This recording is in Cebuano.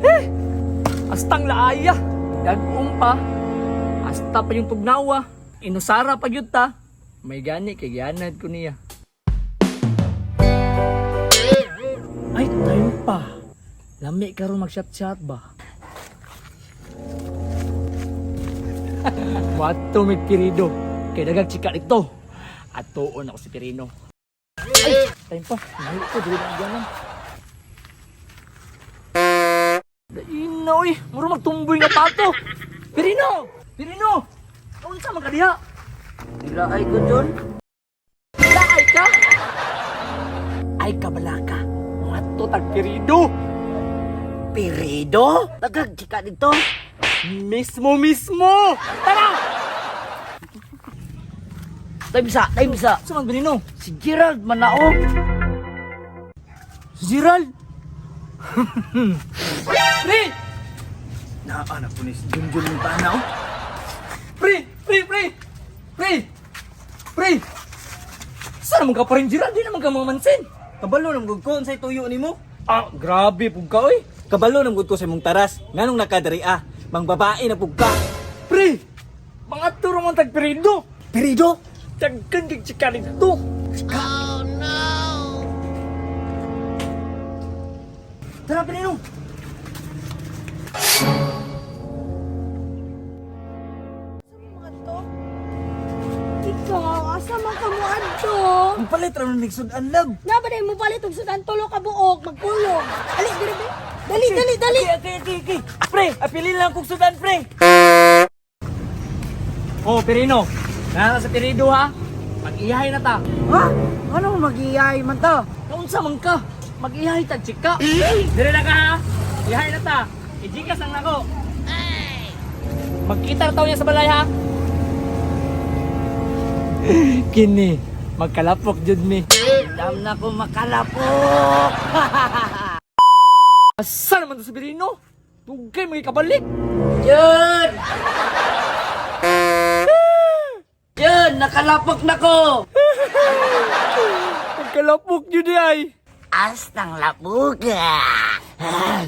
Eh! Astang laaya. Dagong pa. Asta pa yung tugnawa. Inusara pa gyud ta. May gani kay gianad ko niya. Ay, time pa. Lami karon mag-chat-chat ba? Wato may Pirido. Kay dagang chika dito. Atuon ako si Pirino. Ay, time pa. Ay, ko dili na ganan. Daina oy, mura magtumboy nga pato. Pirino! Pirino! Unsa man ka diha? Ilaay ko, John. Laay ka? Ay kabalaka. Wato tag Pirido. Pirido? Dagag chika dito. Mismo mismo. Tara! Time sa, time sa. Unsa man Pirino? Si Gerald Manao. Si Gerald. Pre! Naa na po ni si Junjun ng tanaw. Pre! Pre! Pre! Pre! Pre! Saan naman ka pa rin, Gerald? Di naman ka mamansin. Kabalo nam gud ko unsay tuyo nimo? Ah, grabe pug ka, oy. Kabalo nam gud ko sa imong taras. Nganong nakadiri ah? Mang babae na pug ka. Pre! Mga turo man tag Pirido. Pirido? Dagkan kag chika dito. Oh, no! Tara, Pirino! Ikaw, asa man ka mo adto? Ang palit ra nig sudan love. Na ba mo palit og sudan tulo ka buok, magpulong. Ali diri be. Dali, dali, dali. Okay. Pre, apilin lang kog sudan pre. Oh, Pirino. Nasa sa Pirido, ha? Mag-iyahay na ta. Ha? Ano mag-iyaay man to? Kaunsa man ka? Mag-iyahay ta, chika. Dire na ka, ha? Iyahay na ta. Ijikas ang nako. Magkita na tayo niya sa balay, ha? Kini, magkalapok jud mi. Dam na ko makalapok. Asa naman to si Pirino? Tugay mga kabalik. John! John, nakalapok na ko. Magkalapok jud di ay. Astang lapuga. Ah.